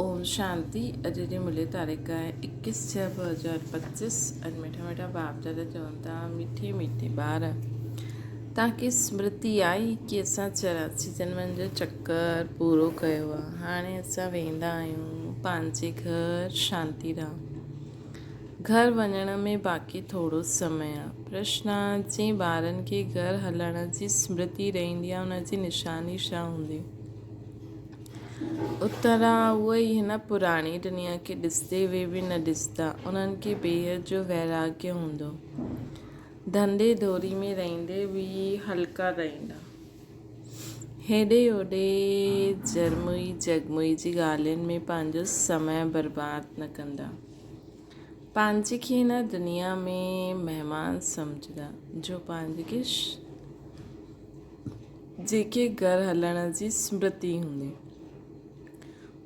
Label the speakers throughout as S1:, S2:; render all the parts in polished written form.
S1: اوم شانتي اڄ جي ملي تاريخ آهي اڪيس ڇهه ٻه هزار پچيس اڄ مٺا مٺا باپ دادا چون ٿا مٺي مٺي ٻار توهان کي سمرتي آئي ڪي اسان چوراسي جنمن جو چڪر پورو ڪيو آهي هاڻي اسان ويندا آهيون پنهنجي گهر شانتي ڌام گهر وڃڻ ۾ باقي ٿورو سمي آهي پرشن آهي جنهن ٻارن کي گهر هلڻ جي سمرتي رهندي آهي ان جي نشاني ڇا هوندي اترا اهي ئي هن پراڻي دنيا کي ڏسندي هوئي به نه ڏسندا. انهن کي بيحد جو ويراڳيه هوندو. ڌنڌي ڌوري ۾ رهندي به هلڪا رهندا. هيڏي هوڏي جرموئي جڳموئي جي ڳالهين ۾ پنهنجو سمي برباد نه ڪندا. پنهنجي کي هن دنيا ۾ مهمان سمجهندا، جو پنهنجي کي جيڪي گهر هلڻ جي سمرتي هوندي.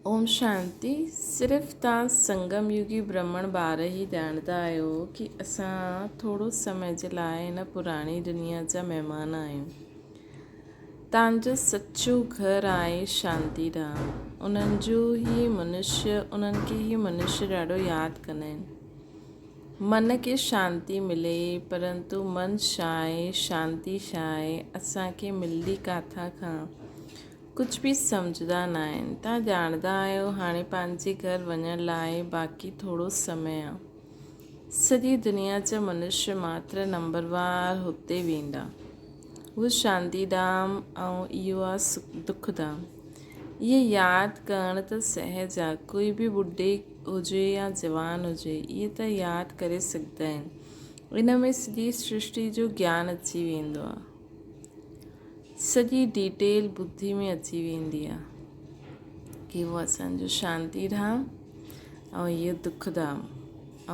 S1: اوم شانتي صرف توهان سنگم يگي برهمڻ ٻار ئي ڄاڻندا آهيو ڪي اسان ٿورو سمي جي لاء هن پراڻي دنيا جا مهمان آهيون. توهان جو سچو گهر آهي شانتي ڌام. انهن جو هي منشيه انهن کي هي منشيه ڏاڍو ياد ڪندا آهن. من کي شانتي ملي، پرنتو من ڇا آهي، شانتي ڇا آهي، اسان کي ملندي ڪاٿان کان؟ ڪجهه به سمجهندا ناهن. توهان ڄاڻندا آهيو، هاڻي پنهنجي گهر وڃڻ لاء باقي ٿورو سمي آ. سڄي دنيا جا منشيه ماتر نمبروار هتي ويندا. اهو شانتي ڌام ۽ اهو آ دک ڌام. اهي ياد ڪرڻ ته سهج آ، ڪوئي به ٻڍي هجي يا جوان هجي، اهي ته ياد ڪري سگهندا آهن. ان ۾ سڄي سرشٽي جو گيان اچي ويندو آ. سڄي ڊيٽيل ٻڌي ۾ اچي ويندي آ ڪي اهو اسان جو شانتي ڌام ۽ اهو دک ڌام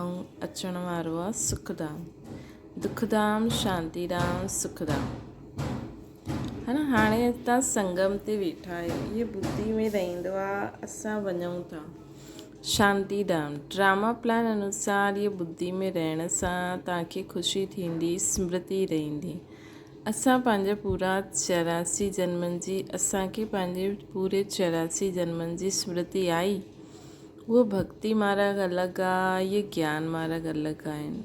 S1: ۽ اچڻ وارو آ سک ڌام. دک ڌام، شانتي ڌام، سک ڌام. ها نه هاڻي اتان سنگم تي ويٺا آهيو اهي ٻڌي ۾ رهندو آ اسان وڃون ٿا شانتي ڌام ڊراما پلان انوسار اهي ٻڌي ۾ رهڻ سان توهان کي خوشي ٿيندي سمرتي رهندي اسان پنهنجا پورا 84 جنمن جي اسان کي پنهنجي پوري 84 جنمن جي سمرتي آئي اهو ڀڳتي مارگ الڳ آ اهي گيان مارگ الڳ آهن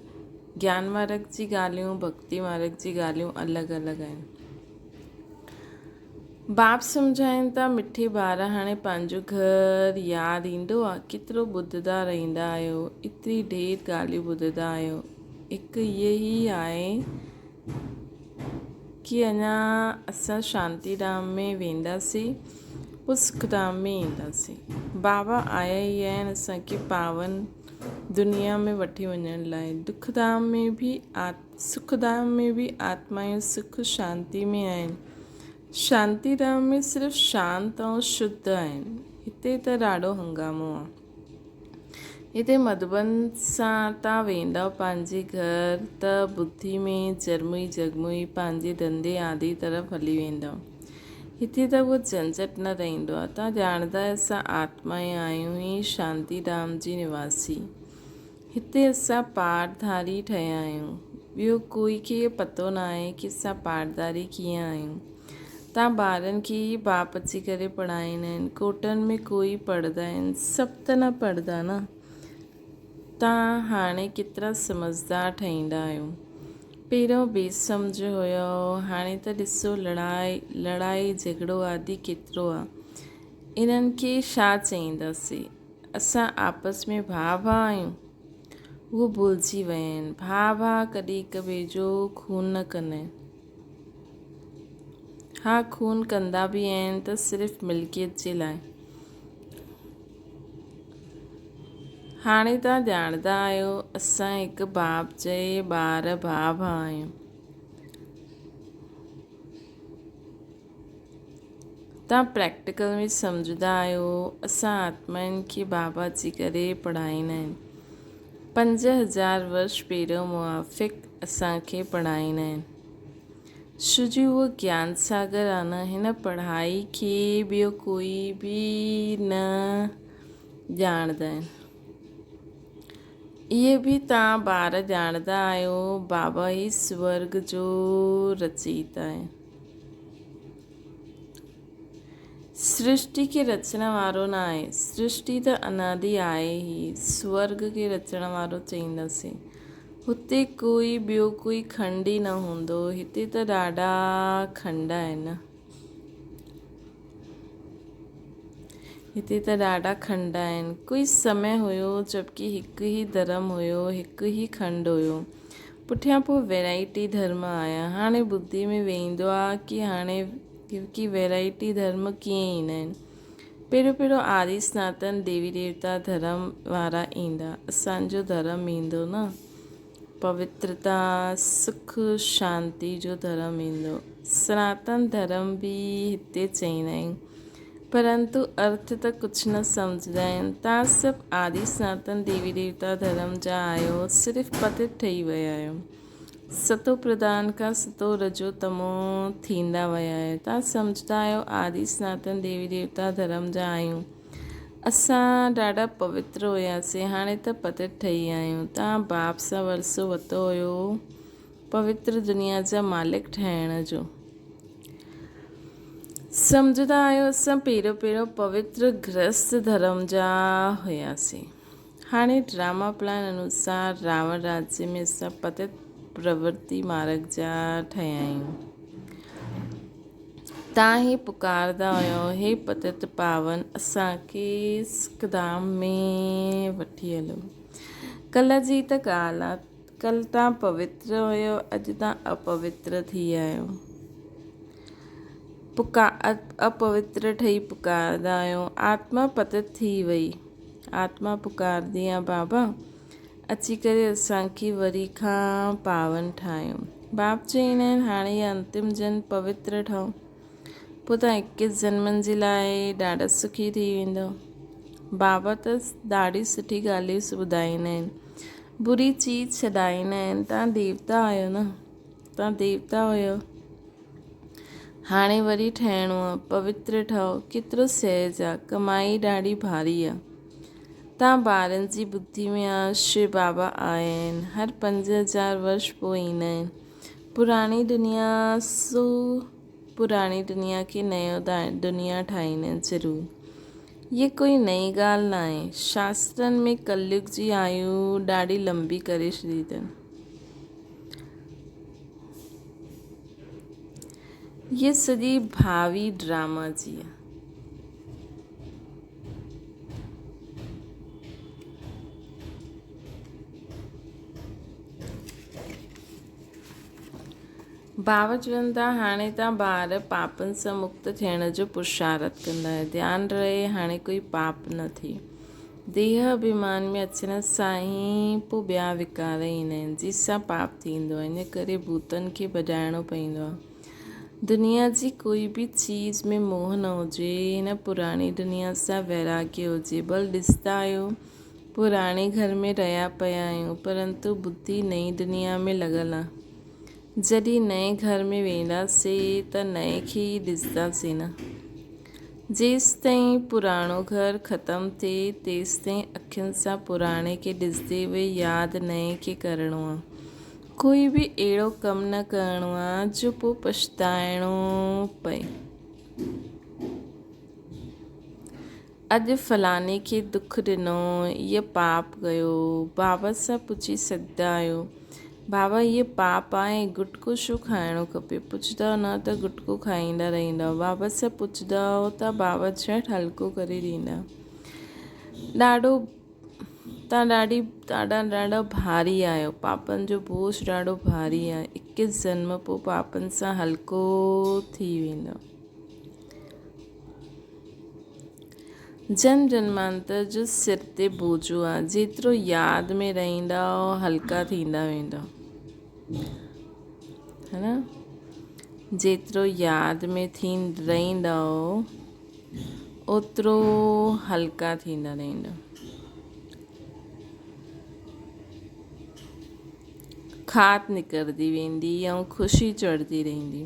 S1: گيان مارگ جي ڳالهيون ڀڳتي مارگ جي ڳالهيون الڳ الڳ آهن. باپ سمجهائين ٿا مٺي ٻار هاڻي پنهنجو گهر ياد ايندو آ ڪيترو ٻڌندا رهندا آهيو ايتري ڍير ڳالهيون ٻڌندا آهيو هڪ هيء ئي آهي ڪي اڃا اسان شانتي ڌام ۾ وينداسين پوء سک ڌام ۾ اينداسين. بابا آيا ئي آهن اسان کي پاون دنيا ۾ وٺي وڃڻ لاء. دک ڌام ۾ به سک ڌام ۾ به آتمائون سک شانتي ۾ آهن. شانتي ڌام ۾ صرف شانت ۽ شڌ آهن. هتي ته ڏاڍو هنگامو آهي. هتي مڌوبن سان تان ويندؤ پنهنجي گهر ته ٻڌي ۾ جرموئي جڳموئي پنهنجي ڌنڌي آدي طرف هلي ويندؤ. هتي ته اهو جهنجهٽ نه رهندو آهي. توهان ڄاڻندا آهيو اسان آتمائين آهيون ئي شانتي ڌام جي نواسي. هتي اسان پاڙڌاري ٺهيا آهيون. ٻيو ڪوئي کي اهو پتو ناهي ڪي اسان پاڙڌاري ڪيئن آهيون. تان ٻارن کي ئي باپ اچي ڪري پڙهائيندا آهن. ڪوٽن ۾ ڪوئي پڙهندا آهن. سڀ ته نه پڙهندا نه. تان هاڻي ڪيترا سمجهدار ٺهيندا آهيو. پهريون بي سمجهه هيؤ، هاڻي ته ڏسو لڙائي، لڙائي جهڳڙو آدي ڪيترو آ. انهن کي ڇا چئينداسين. اسان آپس ۾ ڀاء ڀاء آهيون. هو ڀلجي ويا آهن. ڀاء ڀاء ڪڏهن هڪ ٻئي جو خون نه ڪندا آهن. ها خون ڪندا به آهن ته صرف ملڪيت جي لاء. هاڻي توهان ڄاڻندا آهيو اسان هڪ باپ جي ٻار ڀاء ڀاء آهيون. توهان پريڪٽيڪل ۾ سمجهندا آهيو اسان آتمائن کي بابا اچي ڪري پڙهائيندا آهن. 5000 ورش پهريون موافق اسان کي پڙهائيندا آهن. ڇو جو اهو گيان ساگر آهي نه هن پڙهائي کي ٻيو ڪوئي به نه ڄاڻندا آهن. اهي به توهان ٻار ڄاڻندا آهيو بابا ئي سورڳ جو رچيتا آهي. سرشٽي کي رچڻ وارو نه آهي. سرشٽي ته انادي آهي ئي. سورڳ کي رچڻ وارو چئينداسين. هتي ڪوئي ٻيو ڪوئي کنڊ ئي نه هوندو. هتي ته ڏاڍا کنڊ آهن. هتي ته ڏاڍا کنڊ آهن. ڪوئي سمي هيو جبڪه هڪ ئي ڌرم هيو، هڪ ئي کنڊ هيو. پٺيان پوء ويرائٽي ڌرم آيا. هاڻي ٻڌي ۾ ويندو آ ڪي هاڻي ڪي ويرائٽي ڌرم ڪيئن ايندا آهن. پهريون پهريون آري سناتن ديوي ديوتا ڌرم وارا ايندا. اسان جو ڌرم ايندو نه. پوترتا، سک، شانتي جو ڌرم ايندو. سناتن ڌرم به هتي چئيندا آهن. پرنتو ارٿ ته ڪجهه نه سمجهندا آهن. توهان سڀ آدي سناتن ديوي ديوتا ڌرم جا آهيو، صرف پتت ٺهي ويا آهيو. ستو پرڌان کان ستو رجو تمو ٿيندا ويا آهيو. توهان سمجهندا آهيو آدي سناتن ديوي ديوتا ڌرم جا آهيون. اسان ڏاڍا پوتر هياسين، هاڻي ته پتت ٺهي ويا آهيون. توهان باپ سان ورثو ورتو هيو پوتر دنيا جا مالڪ ٺهڻ جو. سمجهندا آهيو اسان پهريون پهريون پوتر گرهست ڌرم جا هياسين. هاڻي ڊراما پلان انوسار راوڻ راجيه ۾ اسان پتت پرورتي مارگ جا ٺهيا آهيون. تان هي پڪارندا هيو، هي پتت پاون اسان کي سکڌام ۾ وٺي هلو. ڪلهه جي ته ڳالهه آ، ڪلهه تان پوتر هيو، اڄ تان اپوتر ٿي ويا آهيو. اپوتر ٺهي پڪارندا آهيو. آتما پتت ٿي وئي. آتما پڪارندي آ، بابا! اچي ڪري اسان کي وري کان پاون ٺاهيو. باپ چئيندا آهن، هاڻي هي انتم جنم پوتر ٺهو. پوء توهان اڪيس جنمن جي لاء ڏاڍا سکي ٿي ويندؤ. بابا ته ڏاڍي سٺي ڳالهيون ٻڌائيندا آهن. بري چيز ڇڏائيندا آهن. توهان ديوتا آهيو نه. توهان ديوتا هيؤ. هاڻي وري ٺهڻو آ. پوتر ٺهو. ڪيترو سهج آ. ڪمائي ڏاڍي ڀاري آ. تان ٻارن جي ٻڌي ۾ آ شو بابا آيا آهن. هر 5000 ورش پوء ايندا آهن. پراڻي دنيا سو پراڻي دنيا کي نيو دنيا ٺاهيندا آهن ضرور. هيء ڪوئي نئين ڳالهه ناهي. شاسترن ۾ ڪليگ جي آيو ڏاڍي لنبي ڪري ڇڏي اٿن. هيء سڄي ڀاوي ڊراما جي آ. ڀاء چون ٿا، هاڻي توهان ٻار پاپن سان مڪت ٿيڻ جو پرشارٿ ڪندا آهيو. ڌيان رهي هاڻي ڪوئي پاپ نه ٿئي. ديهه اڀيمان ۾ اچڻ سان ئي پوء ٻيا وڪار ايندا آهن، جن سان پاپ ٿيندو آهي. ان ڪري ڀوتن کي ڀڄائڻو پوندو آهي. دنيا جي ڪوئي به چيز ۾ موهه نه هجي، هن پراڻي دنيا سان ويراڳيه هجي. ڀل ڏسندا آهيو پراڻي گهر ۾ رهيا پيا آهيون، پرنتو ٻڌي نئين دنيا ۾ لڳل آ. جڏهن نئين گهر ۾ وينداسين ته نئين کي ئي ڏسنداسين نه. جيستائين پراڻو گهر ختم ٿئي، تيستائين اکين سان پراڻي کي ڏسندي به ياد نئين کي ڪرڻو آ. ڪوئي به اهڙو ڪم نه ڪرڻو آ جو پوء پڇتائڻو پئي. اڄ فلاڻي کي دک ڏنو، هيء پاپ ڪيو. بابا سان پڇي سگهندا آهيو، بابا هيء پاپ آهي، گٽڪو ڇو کائڻو کپي؟ پڇندؤ نه ته گٽڪو کائيندا رهندؤ. بابا سان پڇندؤ ته بابا جهٽ هلڪو ڪري ڏيندا. ڏاڍو تان ڏاڍي ڏاڍا ڏاڍا ڀاري آهيو، پاپن جو بوجھ ڏاڍو ڀاري آهي. اڪيس جنم پوء پاپن سان هلڪو ٿي ويندؤ. جنم جنمانتر جو سر تي بوجو آ، جيترو ياد ۾ رهندؤ هلڪا ٿيندا ويندؤ. ها نه؟ جيترو ياد ۾ ٿي رهندؤ اوترو هلڪا ٿيندا رهندؤ. کات نڪرندي ويندي ۽ خوشي چڙهندي رهندي.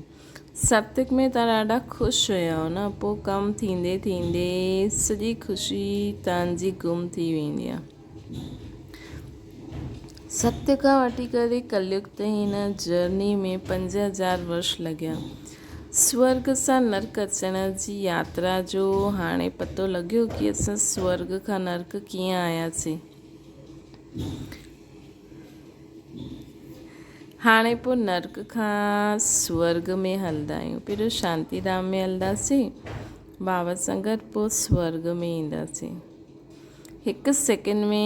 S1: ستڪ ۾ تان ڏاڍا خوش هيا نه پوء ڪم ٿيندي ٿيندي سڄي خوشي تان جي گم ٿي ويندي آ. ستيء کان وٺي ڪري ڪليگ تائين هن جرني ۾ 5000 ورش لڳيا. سورڳ سان نرڪ اچڻ جي ياترا جو هاڻي پتو لڳيو ڪي اسان سورڳ کان نرڪ ڪيئن آياسين. هاڻي پوء نرڪ کان سورڳ ۾ هلندا آهيون. پهريون شانتي ڌام ۾ هلنداسين، بابا سان گڏ پوء سورڳ ۾ اينداسين. هڪ سيڪنڊ ۾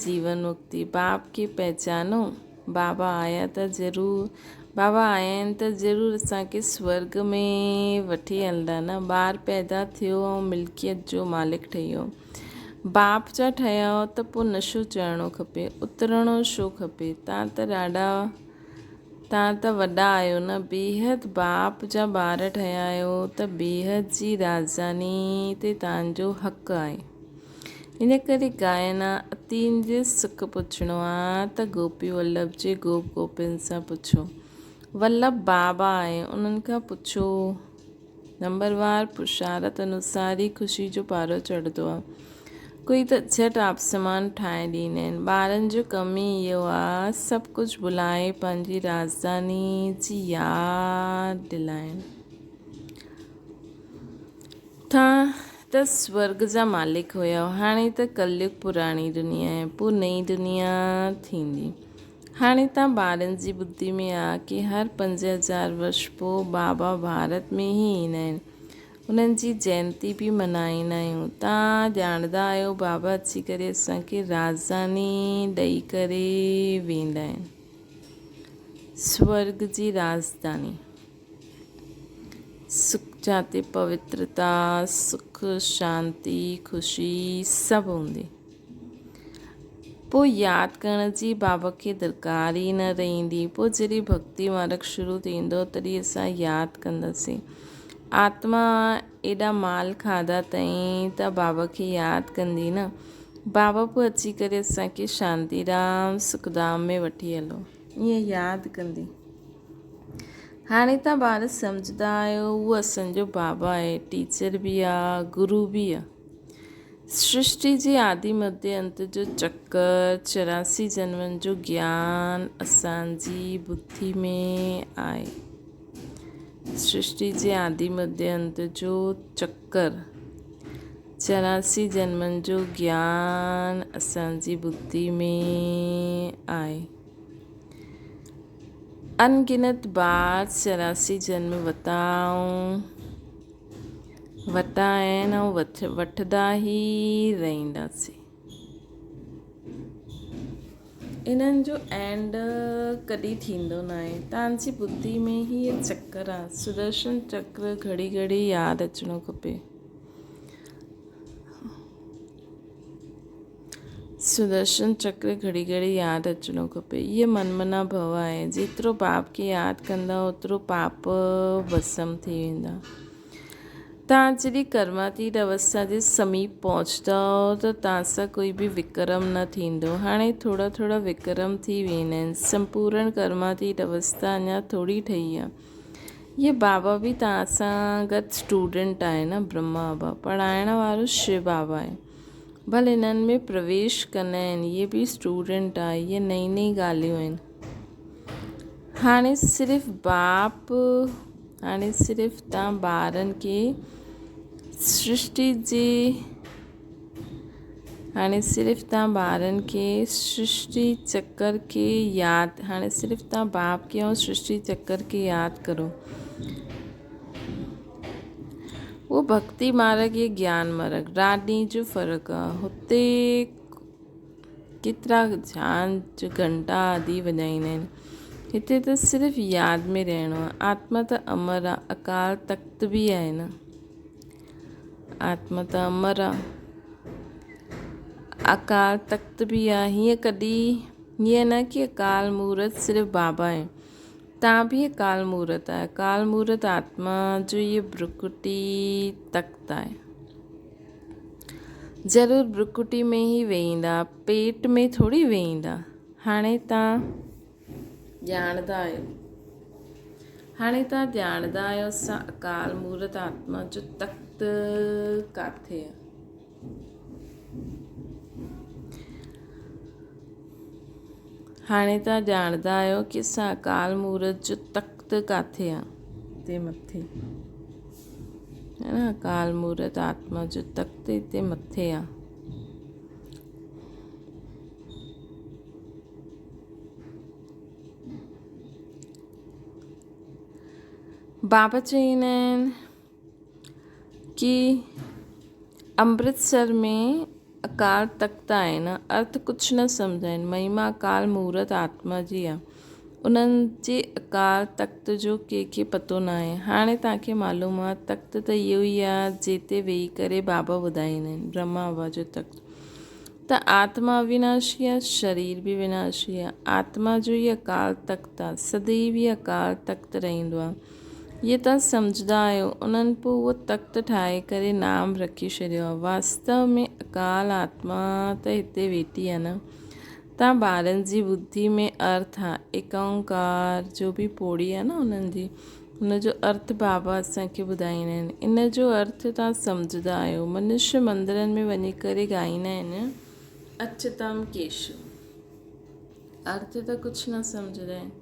S1: جيون مڪتي. باپ کي پهچانو، بابا آيا ته ضرور، بابا آيا آهن ته ضرور اسان کي سورڳ ۾ وٺي هلندا نه. ٻار پيدا ٿيو ۽ ملڪيت جو مالڪ ٺهي ويو. باپ جا ٺهيا هئو ته پوء نشو چڙهڻو کپي، اترڻو ڇو کپي؟ تان ته ڏاڍا، تان ته وڏا آهيو نه، بيحد باپ جا ٻار ٺهيا آهيو ته بيحد جي راڄڌاني تي تان جو حق آهي. ان ڪري گائنا اتيندريه سک پڇڻو آ ته گوپي ولڀ جي گوپ گوپين سان پڇو. ولڀ بابا آهي، انهن کان پڇو. نمبروار پرشارت انوسار ئي خوشي جو پارو چڙهندو آ. ڪوئي ته جهٽ آپسمان ٺاهي ڏيندا آهن. ٻارن جو ڪم ئي اهو آ، سڀ ڪجهه ڀلائي پنهنجي راڄڌاني جي ياد دلائڻ. توهان ته سورڳ جا مالڪ هيا، هاڻي ته ڪليگ پراڻي دنيا آهي، پوء نئين دنيا ٿيندي. هاڻي تان ٻارن جي ٻڌي ۾ آ ڪي هر 5000 ورش پوء بابا ڀارت ۾ ئي ايندا آهن. انهن جي جينتي به منائيندا آهيون. تان ڄاڻندا آهيو بابا اچي ڪري اسان کي راڄڌاني ڏئي ڪري ويندا آهن. سورڳ جي راڄڌاني. سک جاتي پوترتا، سک، شانتي، خوشي سڀ هوندي. پوء ياد ڪرڻ جي بابا کي درڪار ئي نه رهندي. پوء جڏهن ڀڳتي مارڳ شروع ٿيندو تڏهن اسان ياد ڪنداسين. آتما ايڏا مال کاڌا اٿئي ته بابا کي ياد ڪندي نه. بابا پوء اچي ڪري اسان کي شانتي ڌام، سک ڌام ۾ وٺي هلو. ائين ياد ڪندي. هاڻي تان ٻار سمجهندا آهيو اهو اسان جو بابا آهي، ٽيچر به آ، گرو به آ. سرشٽي جي آدي مڌيه انت جو چڪر، 84 جنمن جو گيان اسان جي ٻڌي ۾ آهي. سرشٽي جي آدي مڌيه انت جو چڪر، 84 جنمن جو گيان اسان جي ٻڌي ۾ آهي. انگنت بار 84 جنم وتائون. وٽا آهن ۽ وٺندا ئي رهنداسين. انهن جو اينڊ ڪڏهن ٿيندو ناهي. توهان جي ٻڌي ۾ هيء چڪر آ. سدرشن چڪر گهڙي گهڙي ياد اچڻو کپي. سدرشن چڪر گهڙي گهڙي ياد اچڻو کپي. هيء من منا ڀو آهي. جيترو پاپ کي ياد ڪندا اوترو پاپ ڀسم ٿي ويندا. توهان جڏهن ڪرماتيت اوسٿا جي سميپ پهچندؤ ته توهان سان ڪوئي به وڪرم نه ٿيندو. هاڻي ٿورا ٿورا وڪرم ٿي ويندا آهن. سمپورڻ ڪرماتيت اوسٿا اڃا ٿوري ٺهي آهي. هيء بابا به توهان سان گڏ اسٽوڊنٽ آهي نه برهما بابا. پڙهائڻ وارو شو بابا آهي. ڀل انهن ۾ پرويش ڪندا آهن. هيء به اسٽوڊنٽ آهي. هيء نئين نئين ڳالهيون آهن. هاڻي صرف باپ هاڻي صرف توهان ٻارن کي سرشٽي جي هاڻي صرف توهان ٻارن کي سرشٽي چڪر کي ياد هاڻي صرف توهان باپ کي ۽ سرشٽي چڪر کي ياد ڪرو. اهو ڀڳتي مارڳ يا گيان مارڳ رات ڏينهن جو فرق آ. هتي ڪيترا جهانجهه گهنٽا آدي وڄائيندا آهن. هتي ته صرف ياد ۾ رهڻو آ. آتما ته امر آ، اڪال تخت به آهي نه. آتما ته امر آ، اڪال تخت به آ. هيئن ڪڏهن هيئن نه ڪي اڪال مورت صرف بابا آهي. تان به اڪال مورت آهي. اڪال مورت آتما جو هيء برڪٽي تخت آهي. ضرور برڪٽي ۾ ئي ويهندا، پيٽ ۾ ٿوري ويهندا. هاڻي تان ڄاڻندا آهيو. هاڻي توهان ڄاڻندا آهيو اسان اڪال مورت آتما جو تخت ڪاٿي آهي. هاڻي توهان ڄاڻندا آهيو ڪي اسان اڪال مورت جو تخت ڪاٿي آهي. هتي مٿي هي نه اڪال مورت آتما جو تخت هتي مٿي آ. بابا چوندا آهن ڪي امرتسر ۾ اڪال تخت آهن ارٿ ڪجهه نه سمجهائين مهما اڪال مورت آتما جي آ انهن جي اڪال تخت جو ڪنهن کي پتو ناهي هاڻي توهان کي معلوم آ تخت ته اهو ئي آ جنهن تي ويهي ڪري بابا ٻڌائيندا آهن برهما بابا جو تخت ته آتما اويناشي آ شرير به وناشي آ آتما جو ئي اڪال تخت آ سديو ئي اڪال تخت رهندو آ اهي توهان سمجهندا آهيو انهن پوء اهو تخت ٺاهي ڪري نام رکي ڇڏيو آ واستو ۾ اڪال آتما ته هتي ويٺي آ نه توهان ٻارن جي ٻڌي ۾ ارٿ آ ايڪ اونڪار جو به پوڙي آ نه انهن جي ان جو ارٿ بابا اسان کي ٻڌائيندا آهن ان جو ارٿ توهان سمجهندا آهيو منشي مندرن ۾ وڃي ڪري ڳائيندا آهن اچتم ڪيشو ارٿ ته ڪجهه نه سمجهندا آهن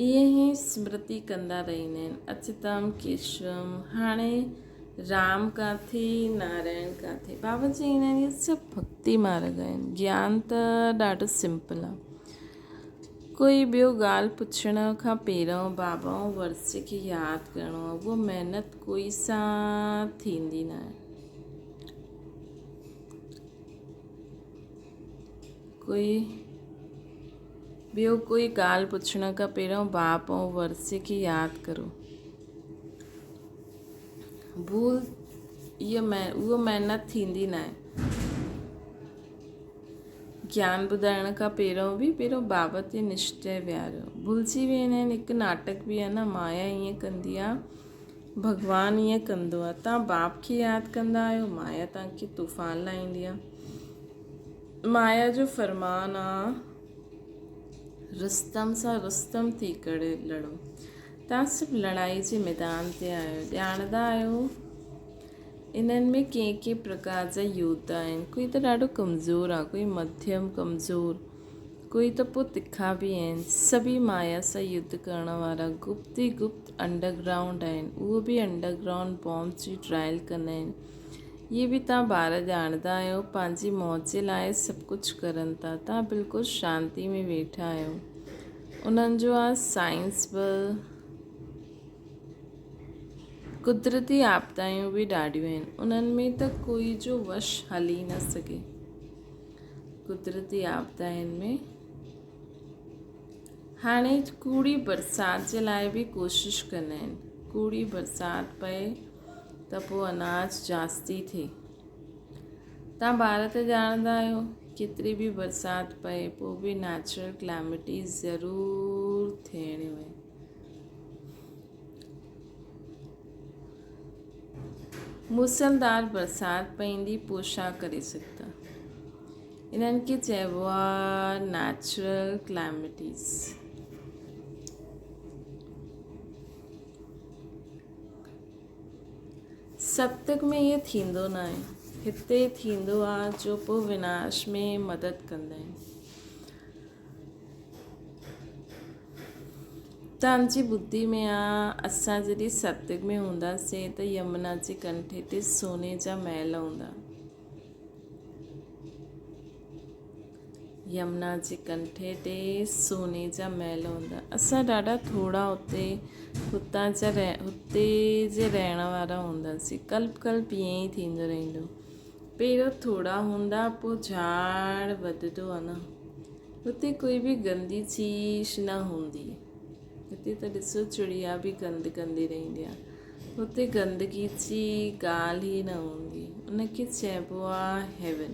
S1: ائين ئي سمرتي ڪندا رهندا آهن اچتم ڪيشوم هاڻي رام ڪاٿي نارائڻ ڪاٿي بابا چوندا آهن اهي سڀ ڀڪتي مارگ آهن گيان ته ڏاڍو سمپل آهي ڪوئي ٻيو ڳالهه پڇڻ کان پهريون بابا ۽ ورثي کي ياد ڪرڻو آهي اها محنت ڪوئي سان ٿيندي ناهي ڪوئي ٻيو ڪوئي ڳالهه پڇڻ کان پهريون باپ ۽ ورثي کي ياد ڪرو. ڀول اها محنت ٿيندي ناهي. گيان ٻڌائڻ کان پهريون به پهريون باب تي نشچي ويهاريو. ڀلجي ويندا آهن. هڪ ناٽڪ به آهي نه مايا ائين ڪندي آهي ڀڳوان ائين ڪندو آهي. توهان باپ کي ياد ڪندا آهيو مايا توهان کي طوفان لائيندي آهي. مايا جو فرمان آ رستم سان رستم ٿي ڪري لڙو. توهان سڀ لڙائي جي ميدان تي آهيو. ڄاڻندا آهيو انهن ۾ ڪنهن ڪنهن پرڪار جا يوڌا آهن. ڪوئي ته ڏاڍو ڪمزور آ، ڪوئي مڌيم ڪمزور، ڪوئي ته پوء تکا به آهن. سڀئي مايا سان يڌ ڪرڻ وارا گپت ئي گپت انڊر گرائونڊ آهن. اهو به انڊر گرائونڊ بامب جي ٽرائل ڪندا آهن. اهي به توهان ٻار ڄاڻندا آهيو، پنهنجي موت جي لاء سڀ ڪجهه ڪرن ٿا. توهان بلڪل شانتي ۾ ويٺا آهيو. انهن جو آ سائنس به قدرتي آپدايون به ڏاڍيون آهن. انهن ۾ ته ڪوئي جو وش هلي نه سگهي. قدرتي آپدائن ۾ هاڻي ڪوڙي برسات جي لاء به ڪوشش ڪندا آهن. ڪوڙي برسات پئي ته پوء اناج جاستي ٿئي. توهان ٻار ته ڄاڻندا آهيو ڪيتري به برسات پئي پوء به نيچرل ڪليمٽيز ضرور ٿيڻيون آهن. موسلڌار برسات پئندي پوء ڇا ڪري سگهندا؟ انهن کي چئبو آهي نيچرل ڪليمٽيز. ستيگ ۾ ائين ٿيندو ناهي. هتي ٿيندو آ جو پوء وناش ۾ مدد ڪندا آهن. توهان جي ٻڌي ۾ آ اسان جڏهن ستيگ ۾ هونداسين ته يمنا جي ڪنٺي تي سوني جا محل هوندا. يمنا جي ڪنٺي تي سوني جا محل هوندا. اسان ڏاڍا ٿورا اتي هتان جا هتي جي رهڻ وارا هونداسين. ڪلپ ڪلپ ائين ئي ٿيندو رهندو. پهريون ٿورا هوندا پوء جهاڙ وڌندو آ نه. هتي ڪوئي به گندي چيز نه هوندي. هتي ته ڏسو چڙيا به گند ڪندي رهندي آ. هتي گندگي جي ڳالهه ئي نه هوندي. ان کي چئبو آ هيون.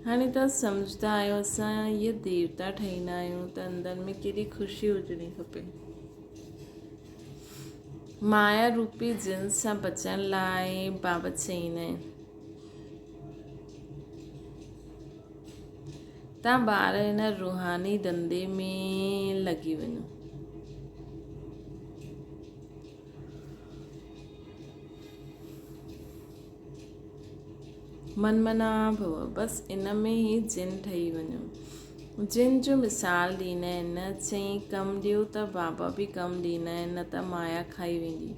S1: هاڻي توهان سمجهندا آهيو اسان اهي ديوتا ٺهيندا آهيون ته اندر ۾ ڪيڏي خوشي هجڻي کپي. مايا روپي جنس سان بچڻ لاء بابا چئيندا آهن. توهان ٻار هن روحاني ڌنڌي ۾ لڳي وڃو. من منا ڀو، بس ان ۾ ئي جن ٺهي وڃو. جن جو مثال ڏيندا آهن نه، چيائين ڪم ڏيو ته بابا به ڪم ڏيندا آهن نه ته مايا کائي ويندي.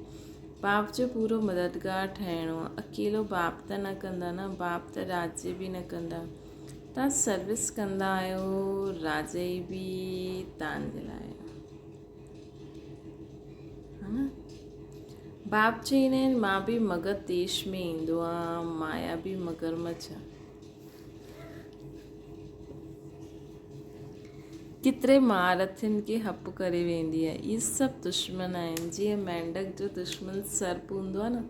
S1: باپ جو پورو مددگار ٺهڻو آهي. اڪيلو باپ ته نه ڪندا نه، باپ ته راضي به نه ڪندا. تان سروس ڪندا آهيو، راضي به تان جي لاء آهي. ها نه؟ باپ چئيندا آهن مان به مگڌ ديش ۾ ايندو آهيان، مايا به مگرمڇ آهي. ڪيتري مهارٿين کي هپ ڪري ويندي آهي. اهي سڀ دشمن آهن. جيئن مينڍڪ جو دشمن سرپ هوندو آهي نه.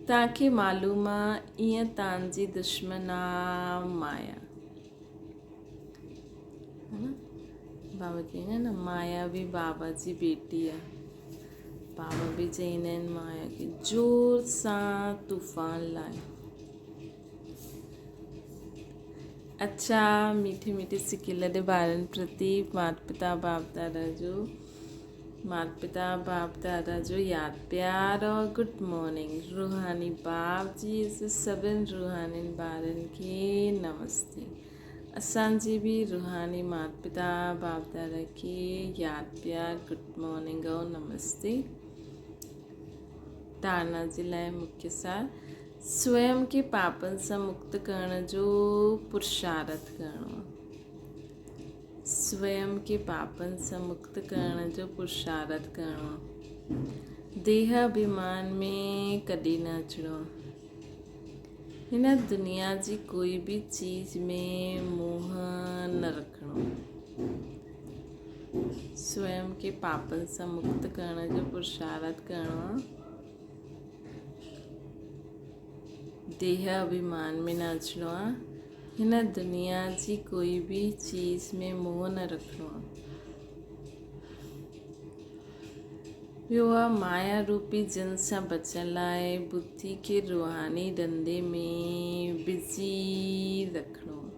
S1: توهان کي معلوم آ ايئن توهان جي دشمن آ مايا. بابا چئيندا آهن نه مايا به بابا جي بيٽي آ. بابا به چئيندا آهن مايا کي زور سان طوفان لاء. اڇا ميٺي ميٺي سڪيلڏي ٻارن پرتي مات پتا باپ دادا جو مات پتا باپ دادا جو ياد پيار اور گڊ مارننگ روحاني باپ جي سڀن روحانين ٻارن کي نمستي اسان جي به روحاني مات پتا باپ دادا کي ياد پيار گڊ مارننگ اور نمستي ڌارنا جي لاء مکيه سار سويم کي پاپن سان مڪت ڪرڻ جو پرشارٿ ڪرڻو آهي. سويم کي پاپن سان مڪت ڪرڻ جو پرشارٿ ڪرڻو آهي. ديهه اڀيمان ۾ ڪڏهن نه اچڻو آهي. هن دنيا جي ڪوئي به چيز ۾ موهه نه رکڻو آهي. سويم کي پاپن سان مڪت ڪرڻ جو پرشارٿ ڪرڻو آهي. ديهه اڀيمان ۾ نه اچڻو آ. هن دنيا جي ڪوئي به چيز ۾ موهه نه رکڻو آ. ٻيو آ مايا روپي جن سان بچڻ لاء ٻڌي کي روحاني ڌنڌي ۾ بزي رکڻو آ.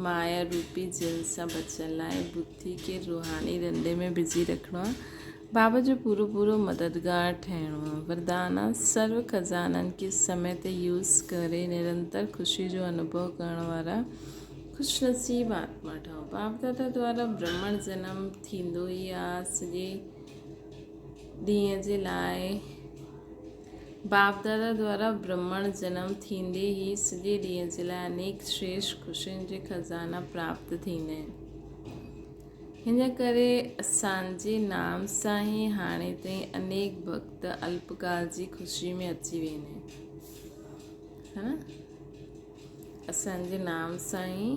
S1: مايا روپي جن سان بچڻ لاء ٻڌي کي روحاني ڌنڌي ۾ بزي رکڻو آ. بابا جو پورو پورو مددگار ٺهڻو آ. وردان آ سرو خزانن کي سمي تي يوز ڪري نرنتر خوشي جو انوڀو ڪرڻ وارا خوش نصيب آتما ٺهو. باپ دادا دوارا برهمڻ جنم ٿيندو ئي آ سڄي ڏينهن جي لاء. باپ دادا دوارا برهمڻ جنم ٿيندي ئي سڄي ڏينهن جي لاء انيڪ شريشٺ خوشين جي خزانا پراپت ٿيندا آهن. هن ڪري اسان جي نام سان ئي هاڻي تائين انيڪ ڀڳت الپڪال جي خوشي ۾ اچي ويندا آهن. اسان جي نام سان ئي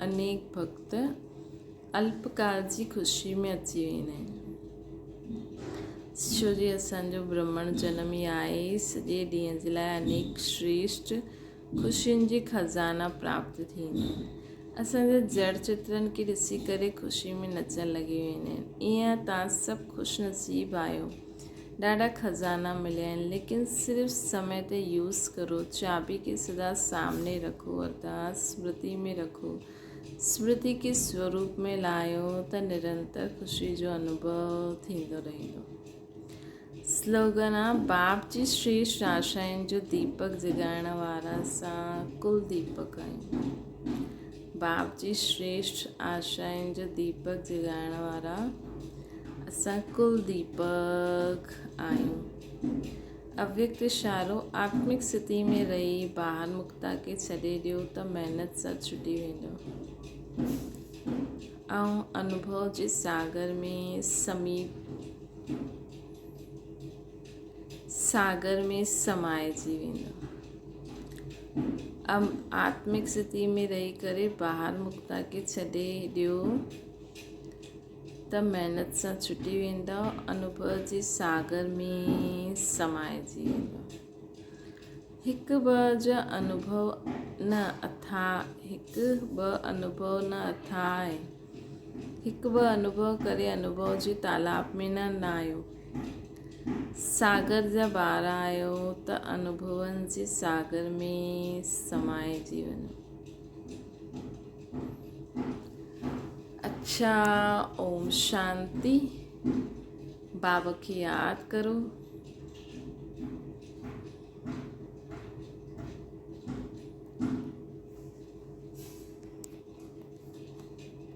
S1: انيڪ ڀڳت الپڪال جي خوشي ۾ اچي ويندا آهن. ڇو جي اسان جو برهمڻ جنم ئي آهي سڄي ڏينهن جي لاء انيڪ شريشٺ خوشين جي خزانا پراپت ٿيندا آهن. اسان جا جڙ چترن کي ڏسي ڪري خوشي ۾ نچڻ لڳي ويندا آهن. ايئن توهان سڀ خوش نصيب آهيو. ڏاڍا خزانا مليا آهن ليڪن صرف سمي تي يوز ڪرو. چاٻي کي سدا سامني رکو ارداس سمرتي ۾ رکو. سمرتي کي سوروپ ۾ لاهيو ته نرنتر خوشي جو انوڀو ٿيندو رهندو. سلوگن آ باپ جي شريشٺ آشائن جو ديپڪ جڳائڻ وارا اسان ڪل ديپڪ آهيون. باپ جي شريشٺ آشائن جو ديپڪ جڳائڻ وارا اسان ڪل ديپڪ آهيون. اويڪت اشارو، آتمڪ ستي ۾ رهي ٻاهر مڪتا کي ڇڏي ڏيو ته محنت سان ڇٽي ويندو ۽ انوڀو جي ساگر ۾ سميپ ساگر ۾ سمائجي ويندو. آتمڪ ستي ۾ رهي ڪري ٻاهر مڪتا کي ڇڏي ڏيو. ته محنت سان ڇٽي ويندؤ، انوڀو جي ساگر ۾ سمائجي ويندؤ. هڪ ٻه جا انوڀو نه اٿا، هڪ ٻه انوڀو نه اٿاء. هڪ ٻه انوڀو ڪري انوڀو جي تالاب ۾ نه نهايو. ساگر جا ٻار آهيو ته انوڀون جي ساگر ۾ سمائجي وڃو. اڇا اوم شانتي بابا کي ياد ڪرو.